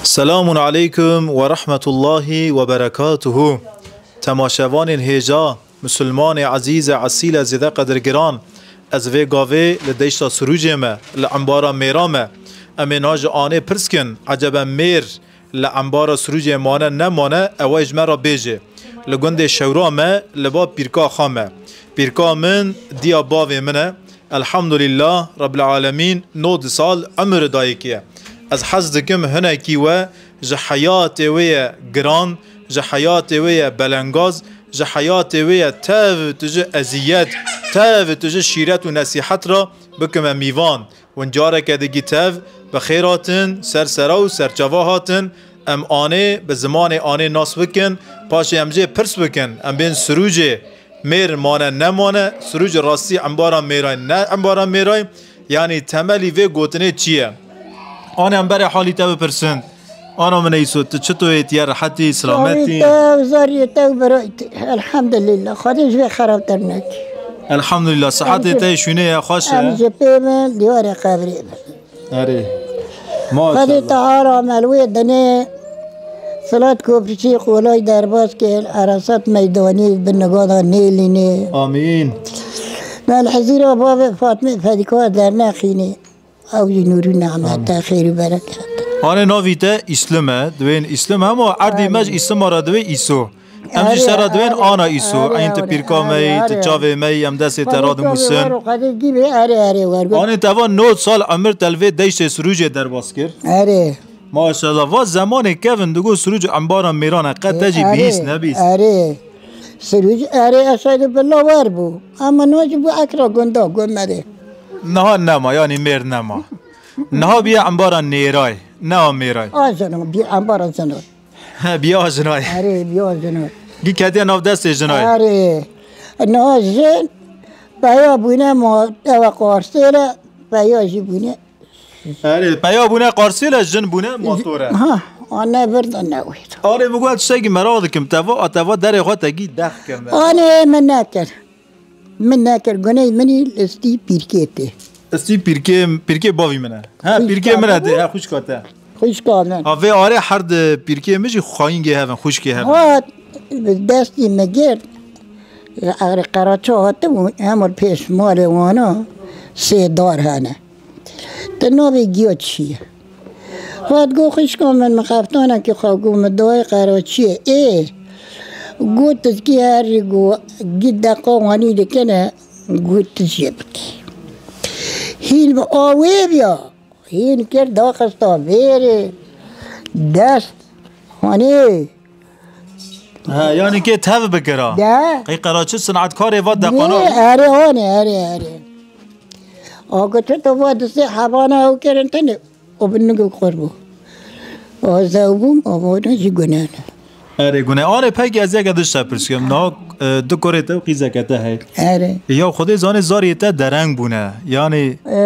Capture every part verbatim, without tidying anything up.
Selamun aleykum ve rahmetullahi ve berekatuhu. Temaşevanên hêja, misilmanê ezîz e, esîl e, zêde qedirgiran, ez vê gavê li deşta Sirûcê me, li embara mêra me. Em ê niha ji anê pirs kin, ecebe mêr li embara Sirûcê mane nemane, ew ê ji me re bêje. Li gundê Şewra me, li ba pîrka xwe me. Pîrka min diya bavê min e. Elhamdulillah Rabbil Alemîn, nod sal emir dayikê ye. Ez hez dikim hinekî we ji heyatê wê ye giran, ji heyatê wê ye belengaz, ji heyatê wê ye tev tu ji eziyet, tev tu ji şîret û nesîhet re bikime mîvan. Hûn careke dî tev bi xêr hatin, ser sera û serçava hatin. Em anê bi zimanê anê nas bikin, paşê em jê pirs bikin, em bên Sirûcê mêr mane nemane, Sirûcê rastî embara mêray ne embara mêray, yanî temelî vê gotinê çi ye? Anê em berê halî te bipirsin. Ana min Îso, tu çito yê, tu yê rehetî, silametî? Zarî te, zarî te û berayî te. Elhamdulillah. Xwedê ji vê xerabtir nekî. Elhamdulillah. Sihetê te şûnê ye, xweş e? Em ji pê bin, diyarê qebrê bin. Erê. Xwedê Maşallah. Teala me li wê dinê silat kopiçî qolay derbas kir, erasat meydanî bi nigada nêlînê. Amîn. Me li hizîra bavê Fatmê Fedîka dernexînê. Ew jî nûr û nehmet e, xêr û bereket. Anê navî te Îslim e, divên Îslim hema erdî me ji Îslima re divê Îso. Em jî Erê, sera divên erê, ana Îso. erê, Eyn tu erê, pîrka me erê, yî, tu erê. Çavê me yî, em destê te Xwedê çavê radimûsin. Wer û xwedê gî bê, erê, erê, wer got. Anê te va nod sal emir te li vê deştê Sirûcê derbas kir. Erê. Maşallah, va zemanê kevin digot Sirûc embara mêran e, qe te jî Erê, bihîst nebîst. Erê. Sirûc, erê, eşhedû billah wer bû. Ama no jî bû ekra gunda, gund me de. Niha nema, yanî mêr nema. Niha biye embara nêray, ne a mêray. A jino, bi embara jino. He, biya jinay. Erê, biya jino. Gî ketiye nav destê jinay. Erê. Niha jin peya bûne ma ewa qarsêle, peya jî bûne. Erê, peya bûne qarsêle, jin bûne motore. Ha, anne bir de ne wî. Arê, min got tiştekî meraq dikim, te va, te va derê xwe te gî dex keme. Anê min nekir. Min nekir, guney min î li stî pîrkê tê. Stî pîrkê, pîrkê bavî min e. Ha, Xwişka pîrkê min e tê, bû. Ha, xwişka te. Xwişka min. Ha, vê arê her di pîrkê min jî xwayîngê hev in, xwişkê hev in. Hat, destî min girt. Erê Qeraçe hatibû, hema pêş malê wana sê dar hene. Te navê giya çi ye? Hat got, xwişka min, min xeftanekî xwe got, min dayê Qeraçiyê. Ê, got, tizkî herî got, gî deqa wanî dikine, got, tu jê bikî. Hîn bi awê biya, hîn kir, daxista vêrê, dest, hanê. Ha, yanî kê tev bikira. De. Qey Qeraçi sinetkarê va deqana. Nê, erê, hanê, erê, erê. Aka çi to va distê hebana ew kirin tenê. O bin nigê xwe bû. O zew bûm, o bo ne jî gune ne. Erê gune. Arê pekî ez yeke dişte pirs kim. Niha, e, du kurê te û qîzeke te heye. Erê. Ya Xwedê zanê zariyê te dereng bûne. Yanî E,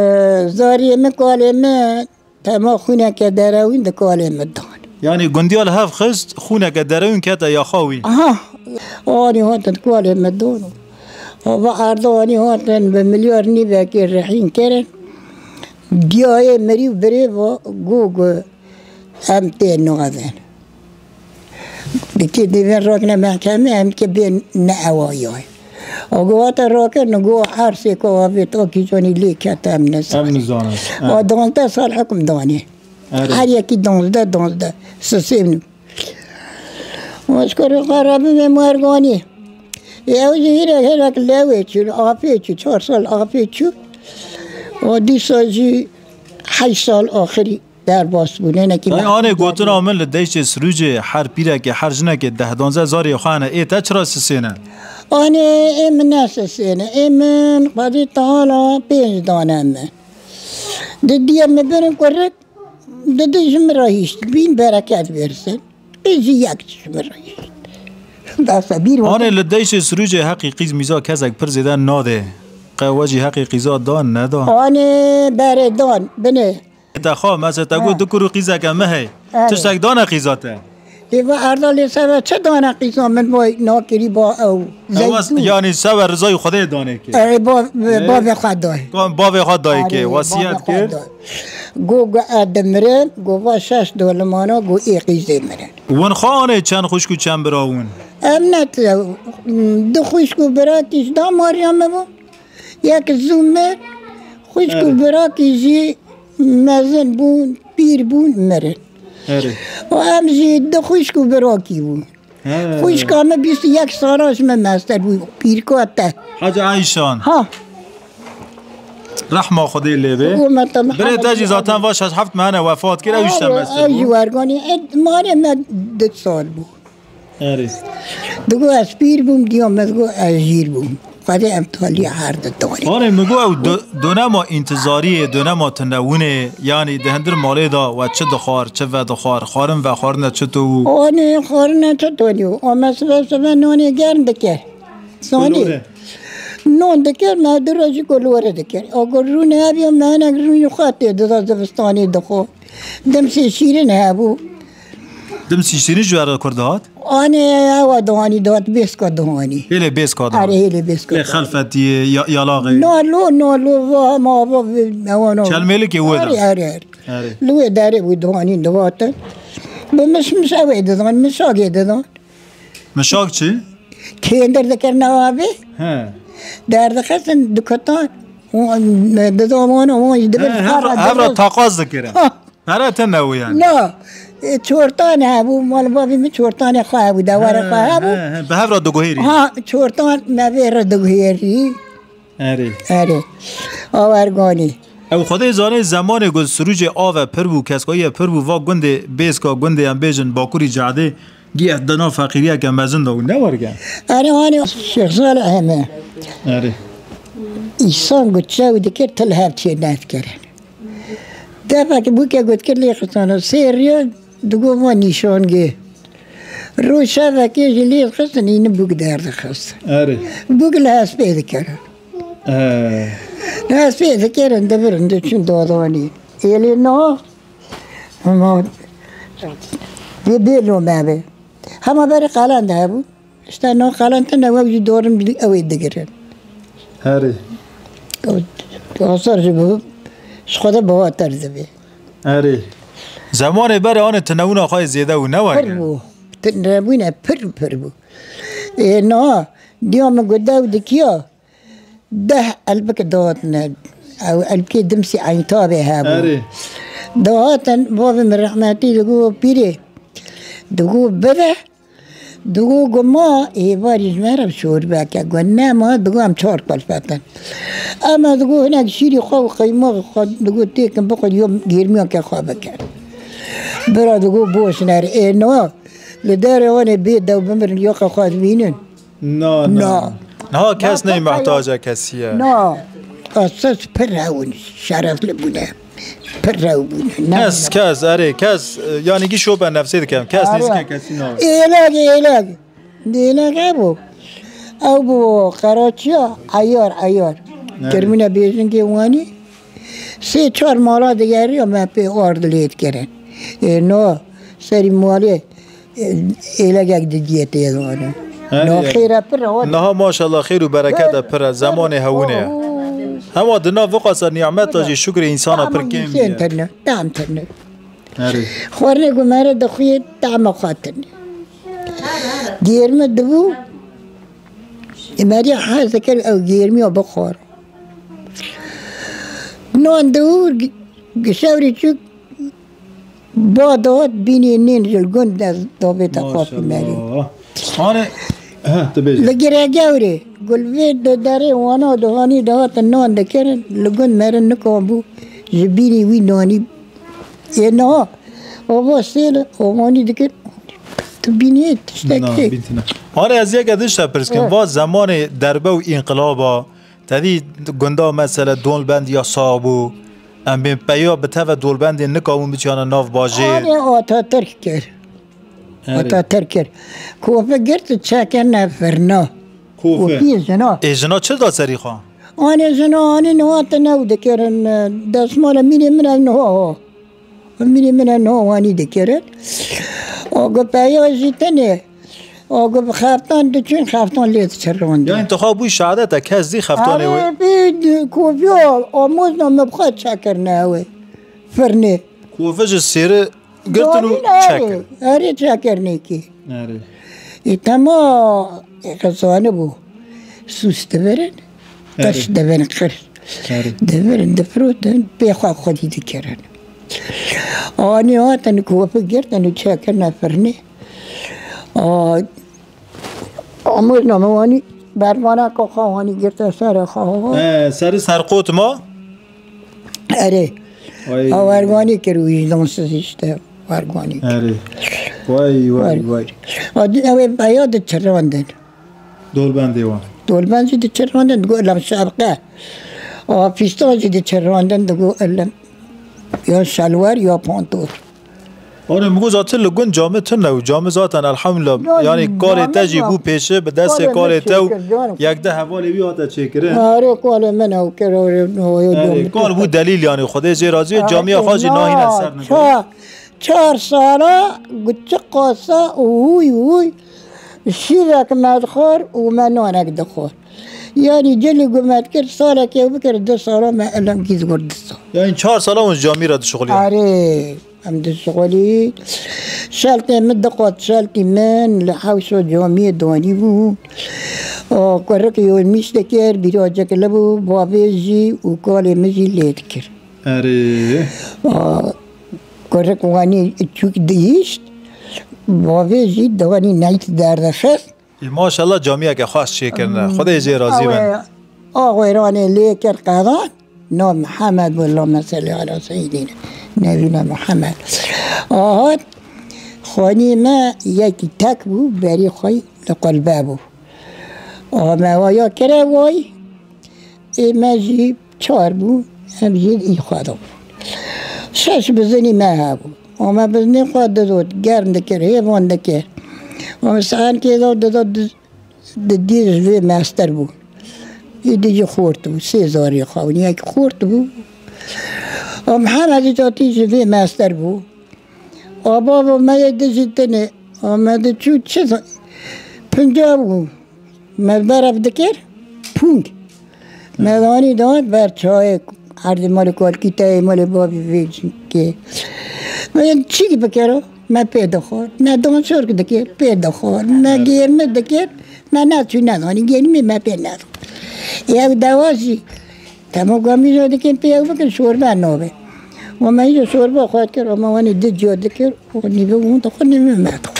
zariyê min, kalê min, tema xwîneke derewîn di kalê min dan. Yanî gundiya li hev xist, xwîneke derewîn kete yaxa wî. Aha. Anî hatin kalê min dan. Ava erda anî hatin bi milyar nîvekê rihîn kirin. Diyayê mirî û birê va, got, got, em tê navin. Dikê divên rakine mehkemê, em ke bên ne ewa yay. O go wate rakin, go her sê ko avêt, o kîjanî lê ket, em nizanin. Em nizanin. O Evet. danzdeh sal hukm danê. Evet. Her yekî danzdeh, danzdeh. Sisêvin. O ji kurê xwe re bibê merganî. Ê, ew jî hîrek, hîrek lewê çû, afê çû, çar sal afê çû. O dîsa jî heşt sal axirî derbas bû. Nenekî Ay, anê gotina min li deştê Sirûcê her pîrekê, her jinekê deh danzdeh zariyê xwe hene. Ê te çira sisêne? Anê ê min nesisêne. Ê min Xwedê Teala pênc dane min. Di diye min birin kurik, di di ji min re hişt. Bîn bereket versin. Ê jî yek ji min re hişt. Bes e, bîr Anê li deştê Sirûcê heqî qîz mîza kesek pir zêde nade. Qe we jî heqî qîza dan neda? Anê berê dan, binê. Te xwe, mesela te got He. du kur û qîzeke me hey. Erê. Tiştek dane qîza te? Ê va Erdalê seve çi dane qîza min vay nakirî ba ew. Ew was, zeytûn. Yanî seve rizayê Xwedê danê kê. Erê ba, Ê? Bavê xwe dayê. Bavê xwe dayê kê. Erê, wasiyet kir. Go, go e dimirin, go va şeş dolimana, go ê qîzê mirin. Win xwe anê çend xwişk û çend bira win? Em ne tu, du xwişk û birakî ji damariya me bû. Yek zû mir, xwişk û Erê. Birakî jî mezin bûn, pîr bûn, mirin. Erê. Û em jî du xwişk û birakî bûn. He. Xwişka min bîst û yek sala ji min meztir bû, pîrka te. Hacı Ayşan. Ha. Rehma Xwedê lê be. Hûmeta Birê te jî zaten va şeş heft mehene wefat kir, ew jî te meztir bû. Ew jî werganî, e, malê me du sal bû. Erê. Digo ez pîr bûm, diya me digo ez jîr bûm. Xwedê em talî her di danî. Anê, min got ew do-, donema întizariyê, donema tinewinê, yanî di hindir malê de we çi dixwar, çi vedixwar, xwarin vexwarine çito bû? Anê, xwarine çito bû? O me sibe sibe nonê germ dikir. Zanî. Kulore. Non dikir, me du rojî kulore dikir. O ku rûnê hebiya me hinek rûnê xwe tê dida zivistanê dixwe. Dimsê şîrin hebû. Dimsê şîrin ji we re kur dihat? Anê ewa dihanî dihat, bêska dihanî. Hêlê bêska dihat. Erê, hêlê bêska Lê dihat. Xelfetiyê, ya-, yalaxê. Na lo, na lo, va, ma, va, ewa, na. Çelmêlikê wê de. Erê, erê, erê. Erê. Li wê derê bû dihanî dihatin. Bi miş miş ew ê didan, mişakê didan. Mişak çi? Kêndir dikirine avê. He. Derdixistin dikutan. Didan wan wan jî dibir. He, hev ra, hev ra taqaz dikirin. Ha. Pere te ne û yani. Na, e, çortan hebû, mal bavê min çortanê xwe hebû, dewarê xwe hebû. He, he, bi hev re diguhêrî. Ha, çortan me vê re diguhêrî. Erê. Erê. Awerganî. Ew Xwedê zanê zemanê ku sirûcê ave pir bû, keskayiye pir bû, va gundê Bêska, gundê em bêjin Bakurî Cehdê, gî di nav feqîriyeke mezin de bû, ne werge? Erê, hani Şêx Salih heme. Erê. Îsan ku çew dikir, til hev çê nedikir. Defekî bûke gotkir lê xistana sê riya digo va nîşangê. Roj şevekê jî lê xistin, îni bûk derdixist. Erê. Bûk li hespê dikirin. Ee. Li hespê dikirin, dibirin, diçin dadanî. Êlê na, hema, yê bê lome be. Hema berê qelen de hebû. Îşte no qelen tune, ew jî dorin ew ê digirin. Herê. Asar jî bû, ji xwe de bihatir dibê. Erê. Zemanê berê anê tinewina xwe yê zêde bû, ne weke? Pir bû. Tinebûne pir pir bû. Ê, na, diya min ku dew dikiya, deh elbik dihatine. Ew elbikê dimsî eyntabê hebû. Erê. Dihatin, bavê min rehmetî digo, pîrê, digo, bide, Digo, ku ma êvarî ji me re bi şorbeke, ku nema, digo, em çar kulfetin. Ema digo, hinek şîrî xwe û qeymaxê xwe, digo, têkin bixwin, yo gêrmiyeke xwe bikin. Bira digo, boş ner, ê na, li derê wan ê bê dew bimirin, yoqê xwe dibînin. Na, na. Na. Niha kes ney mehtaca kesî ye. Na. Esas pir hewn, şerefli bûne. Pir rew bûne. Ne Kes, kes, erê, kes, e, yanî gî şope nefsê dikem. Kes Erê. Nêzîke kesî nabe. Êlek, êlek. Êlek hebû. Ew bû qeraçiya, eyar, eyar. Erê. Kirmîne bêjingê wanî. Sê çar mala digeriya me pê ard lê dikirin. Ê, no, serî malê. Êlegek didiyê tê zanî. He, no, ya. Xêre pir e, o. Niha maşallah xêr û berekete pir e, zemanê hewine ye. Oo. Hema di nav viqasa nîmeta jî şukrê însana pir kêm ye. Tam tine, tam tine. Erê. Xwarinê ku me re dixuyê, tam xwe tine. Gêrmi dibû, merî hez dikir ew gêrmiya bixwar. Nan dibû, gi-, gi-, şewrî çûk, Ba dihat bînî nîn ji li gund de davêta xwe Maşallah. Merî. Anê, he, tu bêje. Li Giregewrê, gul vê de derê wana dihanî dihatin nan dikirin, li gund merin nikan bû, ji bînî wî nanî. Ê niha, ava sêl, avanî dikir, tu bînî tiştek Na, tê. Bîntine. Anê ez yeke din şe pirs kim, He. Va zemanê derbe û înqilaba, Tevî gunda mesela Dolbend ya sax bû. Em bên peya bi teve Dolbendê nikabûn biçiyane nav bajêr. Anê Atatürk kir. Erê. Atatürk kir. Kofi girt çekene firna. Kofi. Kofi jina. Ê jina çi da serî xwe? Anê jina anî niha te new dikirin. Desmala mînê min ev niha ha. Mînê min e niha wanî dikirin. O got, peya jî tenê. O got, bi xeftan diçûn, xeftan lê diçirandin. Yani tu xwe bû şehadete, kes dî xeftanê wê? Erê, bî koviya, amozna me bi xwe çekirine ew ê. Firnê. Kovi ji sêri girtin û Danîn erê, çekirin. Erê çekirnê kî. Erê. Ê, tema, ê, qizanî bû. Sûs dibirin, Erê. Qirş dibirin, qirş. Erê. Dibirin, difirotin, pê xwe xwedî dikirin. Anî hatin, kovi girtin û çekirine firnê. A, amozna me wanî, bermaneka xwe wanî girtin serê xwe. He, serî serqot ma? Erê. Ay. A werganî kir û îjdonsiz işte werganî kir. Erê. Vay, vay, vay. A di-, ew ê peya diçirandin. Dolbendê wan. Dolbend jî diçirandin, digot, "Lem şerqe." A fîstan jî diçirandin, digot, "Lem ya şelwer ya pantor." Ore, min got, zaten li gund camê tune û camê zaten elhamdulillah, yani kalê te jî bû pêşe, bi destê kalê te û yek de hevalê wî hate çêkirin. Are, kalê min ew kir, ore, ore, Erê, camê kal bû delîl, yani Xwedê jê razî, camiya xwe jî nahîne ser nigor. Çar, çar sala gu çi qasa û hûy hûy şîvek me dixwar û me nanek dixwar. Yani cilî gu me dikir, salekê ew bikir, du sala me elem gîz gur du sal. Yani çar sala hûn camî re dişuxulî? Arê. Em dişixulî. Şeltê min diqat, şeltî min li hewşa camiyê danî bû. O kurik yolmîş dikir, bîracek li bû, bavê jî û kalê min jî lê dikir. Erê. O kurik wanî çûk dihîşt, bavê jî danî neyt derdixist. Ê, maşallah camiyeke xweş çêkirine. Xwedê jê razî bin. Awe, a wêranê lê kir qedan. Nav Mihemed bû, Allahümme salli ala seyyidina nebîna Mihemed. Ahat, xanî me yekî tek bû, berî xwe li qulbe bû. Ame waya kire way, ê me jî çar bû, em jî î xwe da. Şeş bizinî me hebû. Ame bizinê xwe didot, germ dikir, hêvan dikir. Ame saenkê da dida di-, di dî ji vê mester bû. Êdî jî xort bû, sê zarê xwe, yek xort bû. Ame heme jî datî ji vê mester bû. Aba bo me yê di jî tinê. Ame diçû çi za-, pinca bû. Me berev dikir, pûng. Me danî da ber çayê, erdê malê kalkî te yê malê bavê vê kê. Me çîk bikero, me pê dixwar. Me dansor dikir, pê dixwar. Me gêrmi dikir, me neçû nedanî, gêrmî me pê nedixwar. Ew dewa jî, Temam gamîja dikin pê ew bikin, şorbe nabe. Û me îja şorba xwe kir, û me wanî di ciya dikir, û nîve hûn dixwe, nîve me dixwe.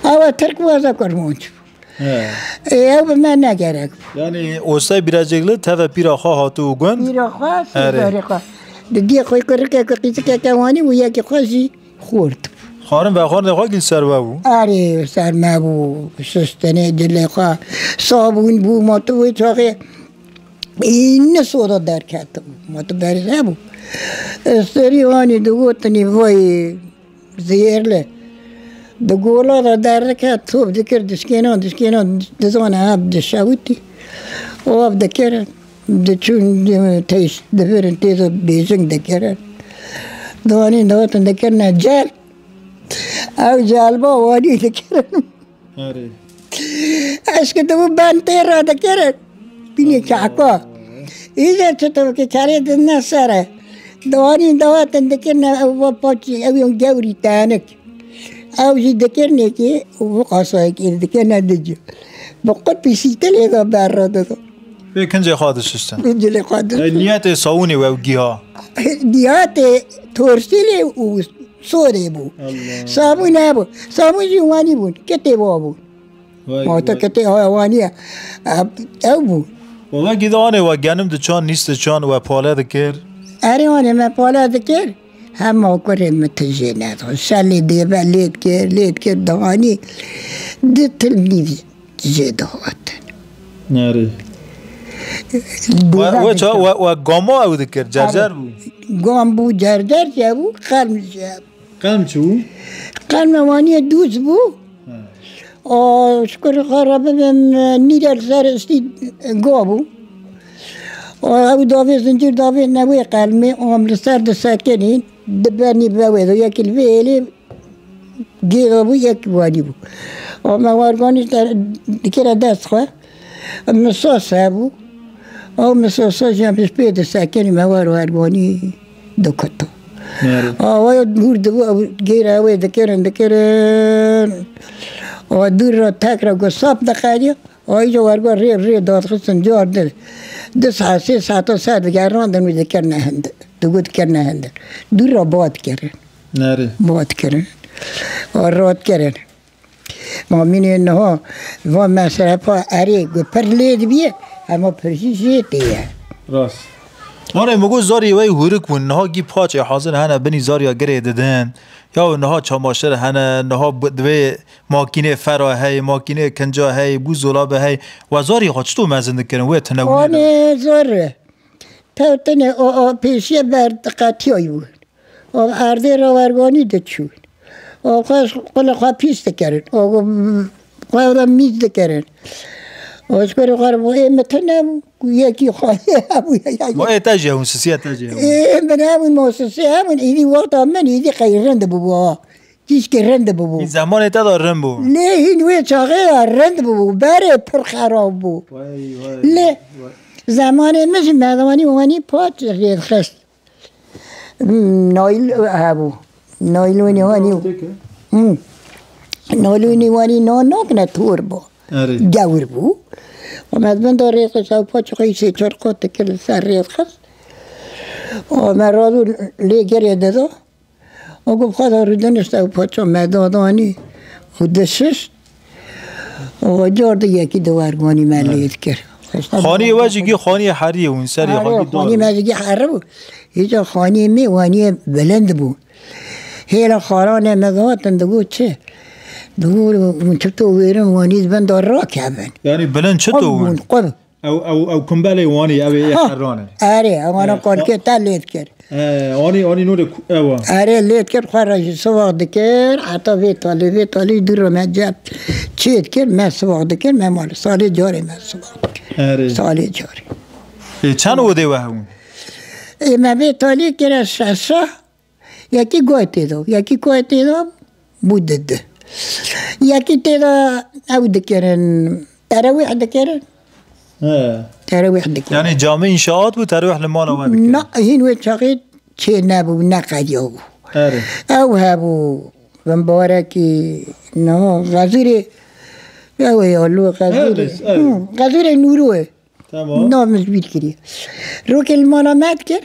Ew e Tirk waza Kurmanc. He. Ê, ew bi me ne gerek. Yani Osay Bîracegli teve pîra xwe hatibû gund. Pîra xwe, Erê. Sêzarê xwe. Di dî xwe kurikeke qîzikeke wanî û yekî xwe jî xort. Xwarin vexwarindê xwe gîl ser we bû. Erê, ser me bû. Şiştinê cilê xwe. Sabûn bû, ma tu wê çaxê îne soda derketibû. Ma tu berî hebû. Serî wanî digotinî vay zêrli. Di gola de derdiket, top dikir, dişkênan, dişkênan, dizane ev dişewitî. Û ev dikir, diçûn, teyş, dibirin, têza bêjing dikirin. Diwanîn dihatin dikirine cel. Ew celba wanî dikirin. Erê. Eşke dibû ben tê re dikirin. Bînê çaka. Îzer çi tu ki kerê didine sere. Diwanîn dihatin dikirine ew va paçî, ew yên gewrî tenik. Ew jî dikirine ki, û bu qasayekî dikirine dici. Bi qut pîsîtelê de ber re dido. Pê kincê xwe dişiştin. Kincê xwe dişiştin. E, niyetê sawûnê we ew giha? Niyetê torsîlê û sodê bû. Allah. Sabûn hebû. Sabûn jî wanî bûn. Kitê wa bûn. Vay, vay. Ma te kitê haya wanî ye. Ev, ew bû. Wala gîda anê we genim diçan, nîs diçan, we pale dikir. Erê anê me pale dikir. Hema kurê min tijê nedixwar. Şelê dêbe lê dikir, lê dikir, dihanî di til nîvî jê dihatin. Nerê. Dêbe We, we ça, dikir. We, we gama ew dikir, cercer bû. Gam bû, cercer jî bû, qelm jî bû. Qelm çi bû? Qelm waniyê dûz bû. He. O, şukur xwe re bibim, nîre li ser istî go bû. O, ew davê zincîr davê newê qelmê, o, em li ser disekinîn, dibenî be wê de, yekî li vê êlê Gêra bû, yek wanî bû. O me warganî te-, dikire dest xwe. Misos hebû. O misosa jî em pê disekinî me war warganî dikito. Nerê? Awa dûr dibû, ew gêra wê dikirin, dikirin. O dûr re tek re ku sap diqediya. O îca wargo rê, rê dadixistin, car di, di saet, sê saeta ser digerandin û dikirine hindir. Digot dikirine hindir. Dûr re ba dikirin. Nerê? Ba dikirin. O radikirin. Ma mînê niha va mesrefa erê ku pir lê dibiye, hema pir jî jê tê ye. Rast. Wane min got zarî wey hûrik bûn, niha gî paçê hazir hene binî zariya girê didin. Ya niha çamaşir hene, niha bi-, divê makînê fera hey, makînê kinca hey, bûzdolabe hey. We zarî xwe çito mezin dikirin, wê tune wî Wane zor e. Tewtine o, o pêşiye ber qetiyayî bûn. O erdê re werganî diçûn. O xwe, xwe li xwe pîs dikirin. O xwe re mîz dikirin. O ji xwe re xwe re ê min tune bû, yekî xwe hebû ya. Ma ê te jî hewin, sisiya te jî hewin. Ê min hebûn, ma sisê hebûn, îdî wexta min îdî qey rind bûbû ha. Tîşkê rind bûbû. Hîn zemanê te de rind bû. Lê hîn wê çaxê de rind bûbû. Berê pir xerab bû. Vay, vay, Lê vay. Zemanê min jî me wanî wanî paç rêdixist. Naîl hebû. Naîlonê wanî. Hı. Naîlonê wanî na nakine tor bû. Erê. Gewr bû. Û me di bin de rêdixist ew paç xwe sê çar qat dikir li ser rêdixist. Û me razû lê gerê dida. Û ku bi xwe de rûdinişt ew paça me dadanî û dişişt. Û car di yekî di werganî me lê dikir. Xaniyê we jî gî xaniyê heriyê bûn, serê Erê, xwe gî xanî dor. Me jî gî herî bû. Îca xaniyê me waniyê bilind bû. Hêla xaranê me dihatin digot çi? Digot hûn çito wêrin wanî di bin de rakevin. Yanî bilind çito Qub bûn? Bûn, qub. Ew, ew, ew kumbelê wanî, ew ê Ha, herran e. Erê, ewana Erê, kolkê te lê dikir. He, anî, anî nûrê ku-, ewa. Erê, lê dikir, xwe re jî sivax dikir, heta vê talî, vê talî dû re me cep çê dikir, me sivax dikir, me mal. Salê carê me sivax dikir. Erê. Salê carê. Ê, çend odê we hebûn? Ê, me vê talî kire şeşa, yekî goy tê de, yekî goy tê de bû di di. Yekî tê de ew dikirin, terewîh dikirin. He. Terewîh dikirin. Yanî camê înşaat bû, terewîh li mala we dikirin? Na, hîn wê çaxê çê nebû, neqediya bû. Erê. Ew hebû, bimbarekî, no, xezûrê, ew ê ya lo xezûrê. Evet, evet. Hı, xezûrê Nûro ye. Tamam. Nav min ji bîr kiriye. Rokê li mala me dikir,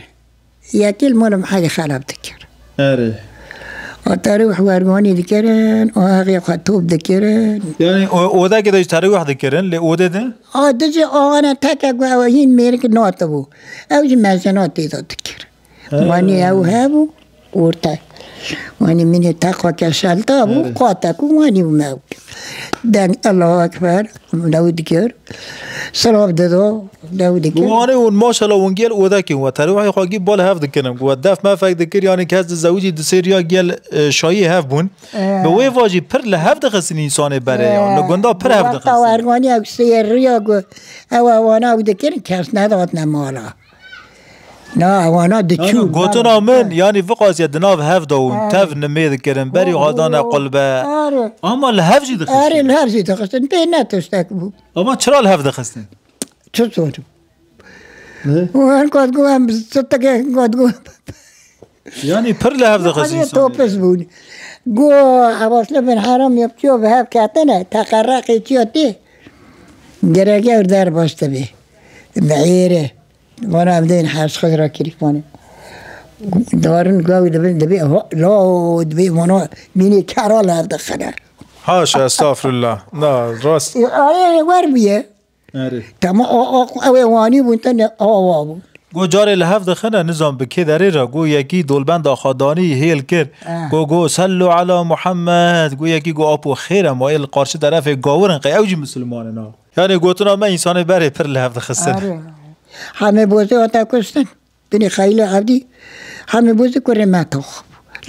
yekê li mala Mihayê Xelef dikir. Erê. A terewîh werganî dikirin, a hexê xwe top dikirin. Yani o-, odekê de jî terewîh dikirin, lê odê de? A dijî awana teke ku ew hîn mêrik natibû. Ew jî mezina tê de dikir. He. Wanî ew hebû, orte. Wanî mînê teqwa keşelta bû, Evet. Qate ku wanî û me ew. Deng, Allahu Ekber, lew dikir. Silav dido, lew dikir. Wanê hûn maşallah hûn gel odekê we. Terwahê xwe gî bal hev dikirin. We def mefek dikir, yani kes di zewicî di sêriya gel, e, şayî hev bûn. Ee. Bi wê vajî pir li hev dixistin însanê berê ya. Ee, li gunda pir hev wexta dixistin. Werganî ew sêriya ku ew ewana ew dikirin, kes nedatne mala. Na, ewana diçûn. Gotina min, yanî viqasiye di nav hev de hûn, tev nimê dikirin, berî xwe dane qulbe. Erê. Ama li hev jî dixistin. Erê, li hev jî dixistin. Pê ne tiştek bû. Ama çira li hev dixistin? Çi zorim? Ne? Wan got got em siteke got got. Yanî pir li hev dixistin. Yanî topis bûn. Go Ebasli bin Heram yapçiyo bi hev ketine, teqerreqê çiyo tê. Gerek ew der baş dibe. Bi êre. Vana em deyên her xizra kirî vane. Darin gawi dibin, dibe, ho-, lo, dibe, vana mînê kera li hev dixine. Haşa, estağfurullah. Na, rast. E, arê wer bûye. Erê. Tamam, o, o, ew ê wanî bûn, tenê awa bûn. Go carê li hev dixine, nizam bi kê derê re, go yekî dolbenda xwe danî hêl kir. Eh. Go, go, "Sellu ala Muhammed." Go yekî go, "Apo xêr e, ma ê li qarşî terefê gawir in, qey ew jî misilman in ha." Yani gotina me, însanê berê pir li hev dixistin. Are. Hemê bozê hate kuştin. Binê Xeyli Evdî, hemê bozê kurê me tox.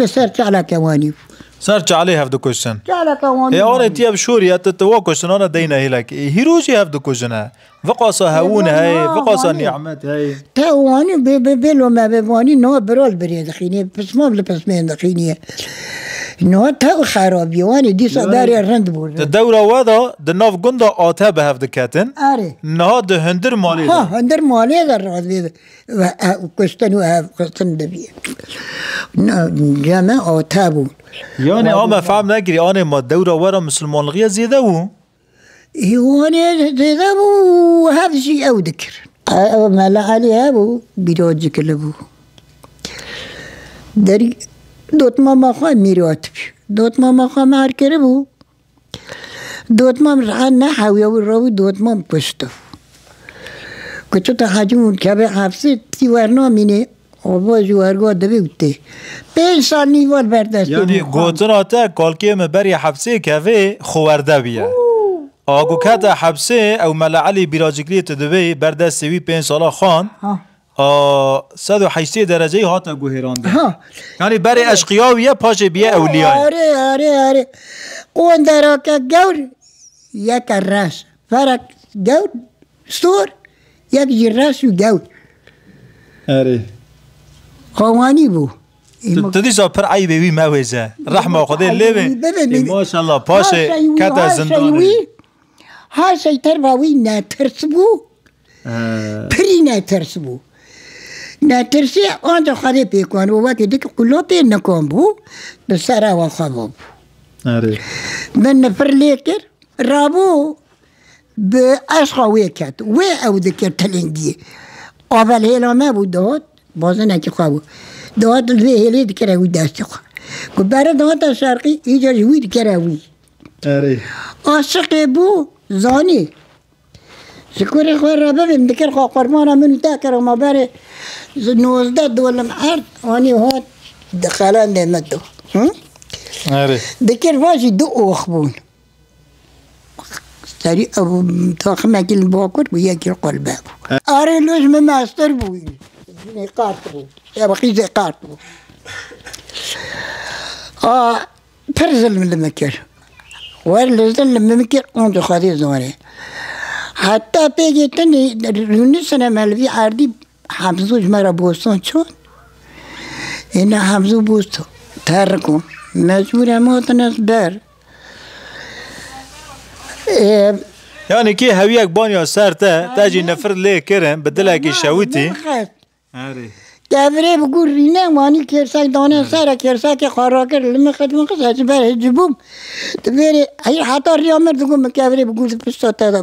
Li ser çaleke wanî. Ser çalê hev dikuştin. Çaleke wanî. E, anê tiye bi şorî, e, ti, ti wa kuştin, ana deyne hêlek. E, hîro jî hev dikujine. Viqasa hewûn hey, viqasa nimet hey. Te wanî bê, bê, bê lo me bê wanî, no birol birê dixînê, pismav li pismên dixînê. Niha tev xerabî, wanê dîsa Yani, berê rind bû. Di dewra we de di nav gunda ate bi hev diketin. Erê. Niha di hundir malê Ha, de. hundir malê de razê de. Ve, e, kuştin û hev kuştin dibî. Na, ceme ate bû. Yani, Wa ama bû. Fehm nekirî, anê ma dewra we re misilmanlixiye zêde bû? Hîwanê zêde bû, hev jî ew dikir. Ew Mele Elî hebû, bîrocik li bû. Derî dotmama xwe mîrat bî. Dotmama xwe mar kiribû. Dotmam ji her ne hewiya wî rabû, dotmam kuşt. Ku çi te hecî hûn keve hepsê, tî wernamînê. Ava ji werga divê û tê. Pênc sal nîval berdestê Yani, min xwend. Gotina te, kalkê min berî hepsê kevê xwewerde bûye. Û. A ku kete hepsê, ew Mele Elî bîracikirî tu dibê, berdestê wî pênc sala xwend. Ha. A, sed û heştê dereceyî hate guhêrandin. Ha. Yani, berê Evet. eşqiya wî ye, paşê bîye ewliya ye. Are, are, are. Qonderake gewr, yeke reş. Ferek gewr, sor, yek jî reş û gewr. Erê. Xewanî bû. Tu, tu dîsa pir eybê wî mewêze. Rehma Xwedê lê bê. Eybê wî bibê, Ê, bibê. Maşallah, paşê Her şey wî, kete her şey zindanê. wî, her şey terva wî netirs bû. He. Pirî netirs bû. Netirsî anca Xwedê pêk wan û wekî dik qulopê nikan bû. Bi sera we xwe bû. Erê. Min nifir lê kir. Rabû. Bi eşqa wê ket. Wê ew dikir tilingî. Avel hêla me bû, dihat, bazinekî xwe bû. Dihat li vê hêlê dikire wî destê xwe. Ku bere dihata şerqî, îcar ji wî dikire wî. Erê. Aşiqê bû, zanî. Ji kurê xwe re bibim, dikir xwe qurbana min û te kir, ma berê ji nozdeh dolim erd, anî hat di xelendê min do. Hı? Erê. Dikir va jî du ox bûn. Serî ew taximekî li bakur bû, yekî li qulbe bû. E- Arê loj min mestir bû. Jinê qert bû. Ew qîzê qert bû. A, pir zilm li min kir. Wer li zilm li min kir, onca Xwedê zane. Heta pêgê tenê rûnisine me li vî erdî Hemzo ji me re bostan çand. Êne Hemzo bost terik bû. Mecbûr em hatin ez ber. Ê, Yani kê hewiyek baniya ser te, te jî nifir lê kirin, bi dilekî şewitî. Nexet. Erê. Kevirê bi gûr rîne, wanî kêrsek dane ser e, kêrsekê xwe rakir, li min xidmin xist, ez ji ber hicî bûm. Di vêrê, heyr heta riya mir digot, min kevirê bi gûr di pişta te de.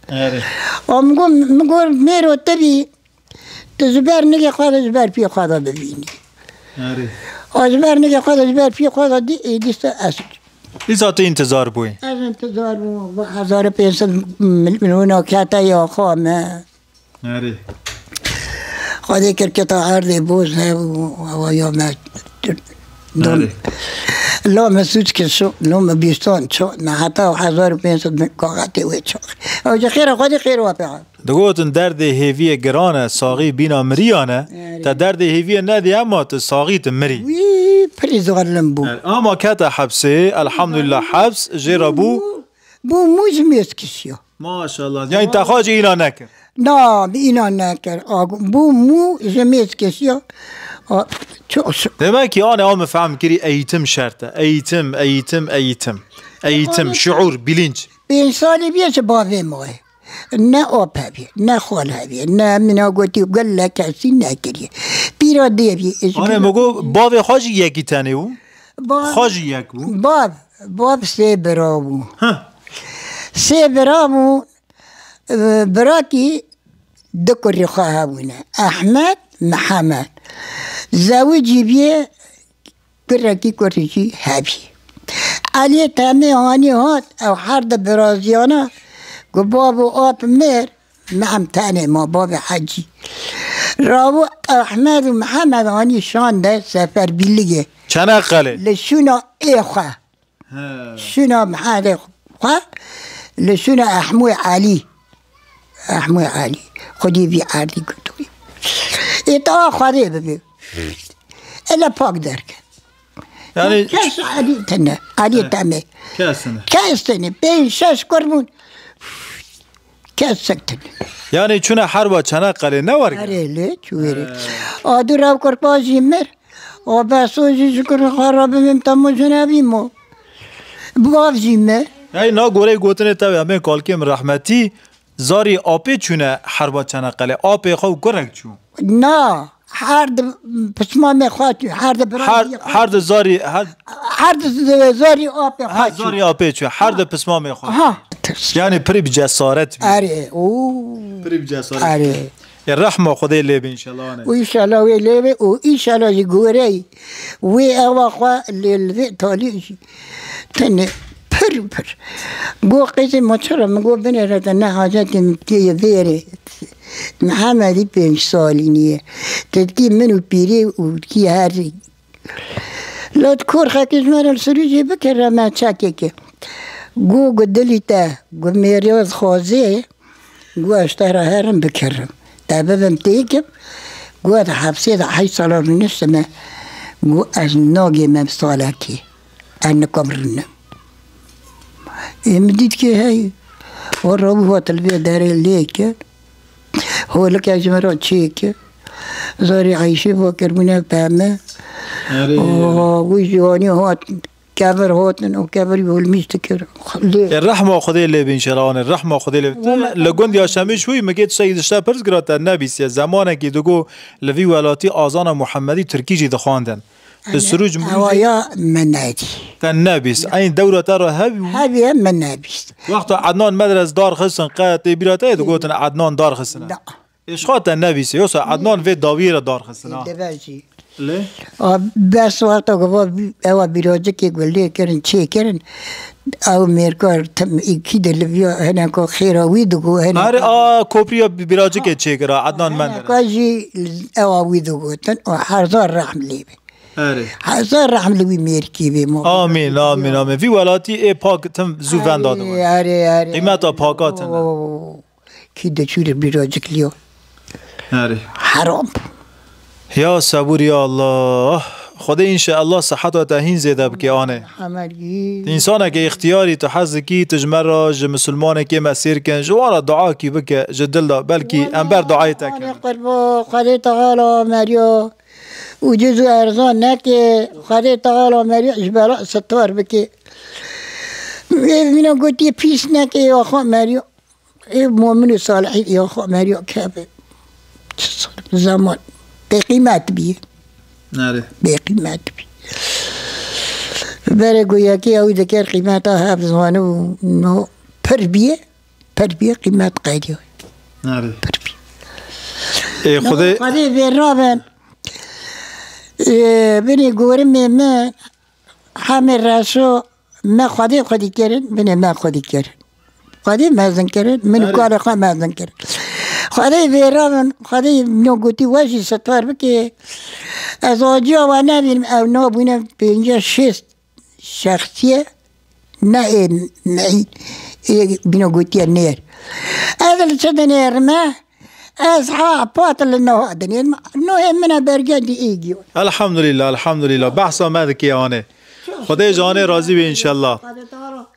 Erê. A min got, min got, mêro te bî, tu ji ber nigê xwe de, ji ber piyê xwe de bivînî. Erê. A ji ber nigê xwe de, ji ber piyê xwe de dî, ê dîsa ez. Dîsa tu întizar bûyî? Ez întizar bûm, bu hezar û pênc sed mil-, milyona kete ya xwe me. Erê. Xwedê kir keta erdê boz hebû, ewa ya me. Don. Erê. Lo me suç ke şo, lo me bîstan ço, me heta hezar û pênc sed kaxetê wê çax. Ew ji xêra Xwedê xêr wa pê. Digotin derdê hêviyê giran e, saxî bîna miriyan e. Erê. Te derdê hêviyê nedî, ema tu saxî tu mirî. Wî, pirî zalim bû. Erê. Ama kete hepsê, elhamdülillah, heps jê re bû. Bû, bû mû ji mêz kişiya. Maşallah. Yani te xwe jî îna nekir. Na, bi îna nekir. A, bû mû ji mêz kişiya. A, çok şükür. Demek ki, yani, em fehm kirî, eğitim şert e. Eğitim, eğitim, eğitim. Eğitim, şuur, bilinç. Pênc salî bîye ji bavê me ye. Ne ap hebî, ne xal hebî, ne mina gotî gel le kesî nekiriye. Pîra dê bî. Anê, me got, bavê xwe jî yekî tenê bû? Bav, Xwe jî yek bû? Bav, bav sê bira bû. Heh. Sê bira bû, e, birakî du kurê xwe hebûne. Ehmed, Mihemed. Zewicî bîye, kurekî kurê jî hebî. Eliyê Temê hanî hat, ew her di biraziyana ku bav û ap mir, Me em tenê ma bavê Hecî. Rawo Ehmed û Mihemed anî şan de sefer bîligê. Çanakkale. Li şûna ê xwe. He. Şûna Mihedê xwe. Li şûna Ehmû Elî. Ehmû Elî. Xwedî vî erdî girtûyî. Îta Xwedê bibe. Ele pak derke. Yani kes Elî tene. Elî teme. Kes tene. Kes tene. Pênc şeş kur bûn. Kes sektin. Yani çûne herba Çanakkale ne wergere? Erê lê çû wêrê. He. Adû rew kurpa jî mir. O beso jî şikir xwe re bibim, te min jinebî mo. Bav jî me. Hey, na gorey gotinê te, em ê kalkê min rehmetî, zarî apê çûne herba Çeneqelê. Apê xwe û kurek çû. Na, her di pismamê xwe çû, her di Her, birazî xwe her di zarî, her, her di zarî apê ha, xwe çû. Zarî apê çû, her di pismamê xwe. Ha. Yani pirî bi cesaret bî. Erê, oo. Pirî bi cesaret. Erê. Ya rehma Xwedê lê be înşallah, ane. Û înşallah wê lê be û înşallah jî gorey wê ewa xwe lê li vê talî jî tenê pir pir. Go qêzê ma çira min go binêre te ne hacetê min tê ye vêrê. Mihemedî pênc salî niye. Te dikî min û pîrê û dikî herî. Lot korxekî ji me re li Sirûcê bikire me çekeke. Go gu dilî te, gu mêrê dixwazê, Got, ez te re herim bikirim. Te bibim têkim. Got, hepsê de heşt sala rûniştime. Got, ez nagêmem salekê. Ez nikom rûnim. Ê min dît ki hey. O rabû hat li vê derê lê kir. Holike ji min re çêkir. Zarî Eyşê va kirbûne peme. Erê. Oha, wî jiwanî hat. Kevir hatin û kevir holmîş dikir. Lê E, rehma Xwedê lê bin şerawanê, rehma Xwedê lê bin. Wala- Li gund ya Şemîş hûy, mi gê tiştekî dişte pirs gira te nebîsiye. Zemanekî digo li vî welatî azana Muhemmedî Tirkî jî dixwandin. Li Sirûc min Ewa jî ya me nedî. Te nebîst. Eyn dewra te re hebî bû? Hebî ye me nebîst. Wexta Ednan Medres dar xistin, qe tê bîra te yê digotin Ednan dar xistine? Da. Ê, ji xwe te nebîse, yosa Ednan vê dawiyê re darxistin, ha. Dibe jî. Lê? A, bes wexta ku va bi-, ewa bîracikê ku lê kirin, çê kirin, ew mêrkar tim îkî de li viya hineka xêra wî digo, hineka Her a kopriya bi-, bîracikê çêkira, Ednan Menderes. Hineka jî ewa wî digotin, û hezar rehm lê be. Erê. Hezar rehm li wî mêrkî be, mo. Amîn, amîn, amîn. Vî welatî ê pak tim zû venda dibe. Erê, erê, erê. Qîmeta paka tune. Oo. Kî de çû li bîracik liyo. Erê. Heram. Ya sebûr ya Allah. Xwedê înşeallah siheta te hîn zêde bike, anê. Hemergî. Însaneke îxtiyarî tu hez dikî, tu ji me re, ji misilmanekê me sêr kin, ji wan re duakî bike, ji dil de, belkî em ber duayê te kin. Anê qurbo, Xwedê Teala meriyo. Ucuz û erzan neke, Xwedê Teala meriyo ji bela sitar bike. Ê vîna gotiye pîs neke, ya xwe meriyo. Ê mumin û salihî ya xwe meriya keve. Çi sor, zaman bêqîmet bî. Nare. Bêqîmet bî. Berê ku yekê ew dikir qîmeta hev zane û no pir bîye, pir bîye qîmet qediyo. Nare. Pir bî. Ê, Xwedê Xwedê vê rabin. Ê, binê gorimê min Hemê reşo me Xwedê xwedî kirin, binê me xwedî kirin. Xwedê mezin kirin, min û Erê. Kalê xwe mezin kirin. Xwedê vêra min, Xwedê no gotî we jî sitar bike. Ez aciya we nebînim, ew nabûne pênce şêst şexsiye, ne ê, ê bîno gotiye nêr. Ez li çi dinêrime? Ez ha pat li niha dinêrim. Nohê min e bergedî êgî. Elhamdulillah, elhamdulillah. Behsa me dike anê. Xwedê ji anê razî be înşallah.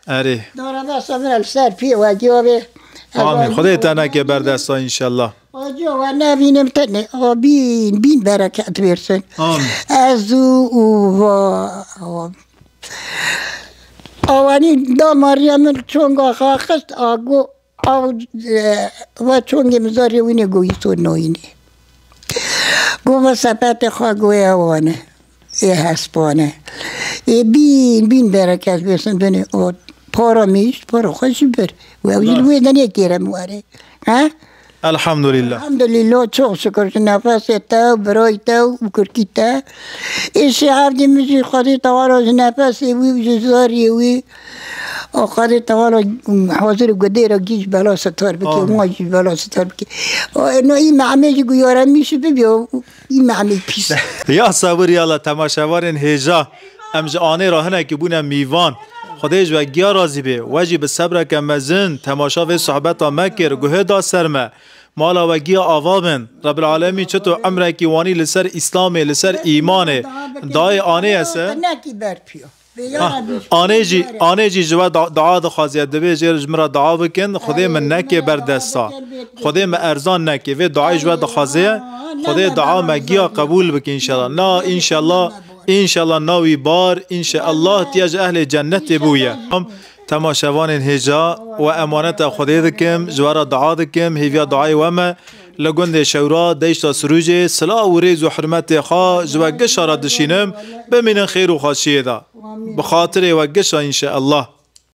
Erê. Dara behsa min li ser pî we giya be. Amîn. Xwedê te neke berdesta înşallah. Aciya we nebînim tenê. O bîn, bîn bereket versin. Amîn. Ez û, û va, va. Awanî da mariya min çonga xaxist, a go Ew, e, va çongê min zarê wînê go îso noyînê. Go va sepetê xwe go ê ewan e. Ê hespan e. Ê bîn, bîn bereket bêsin binê o. Para mîşt, para xwe jî bir. We ew jî li wê denê kêrem were. Ha? Elhamdulillah. Elhamdulillah, çok şükür ji nefesê te û birayê te û kurkî te. Ê şêxevdî min jî Xwedê Teala ji nefesê wî û ji zariyê wî û Xwedê Teala hazir û gudê re gî ji bela sitar bike, Amin. Wan jî ji bela sitar bike. O, eno î mehmê jî guyara mîşî bibî, o, î mehmê pîs. Ya sabir ya Allah, temaşevanên hêja. Em ji anê re hinekî bûne mîvan. Xwedê ji we giya razî bê. We jî bi sebreke mezin temaşa vê sohbeta me kir, guhê da ser me. Mala we giya ava bin. Rebil Alemîn çito emrekî wanî li ser Îslamê, li ser îmanê dayê anê ese. Nekî ber piyo. Anê jî, anê jî ji we da- dua dixwaziye, dibê jê ji min re dua bikin, Xwedê min neke ber desta. Xwedê min erzan neke. Vê duayê ji we dixwaziye, Xwedê dua me giya qebûl bike înşallah. Na înşallah, înşallah nawî bar, înşallah tiya ji ehlê cennetê bûye. Temaşevanên hêja we emaneta Xwedê dikim, ji we re dua dikim, hêviya duayê we me. Li gundê Şewra, deşta Sirûcê, silav û rêz û hurmetê xwe ji we gişa re dişînim, bimînin xêr û xweşiyê de. Bi xatirê we gişa înşeallah.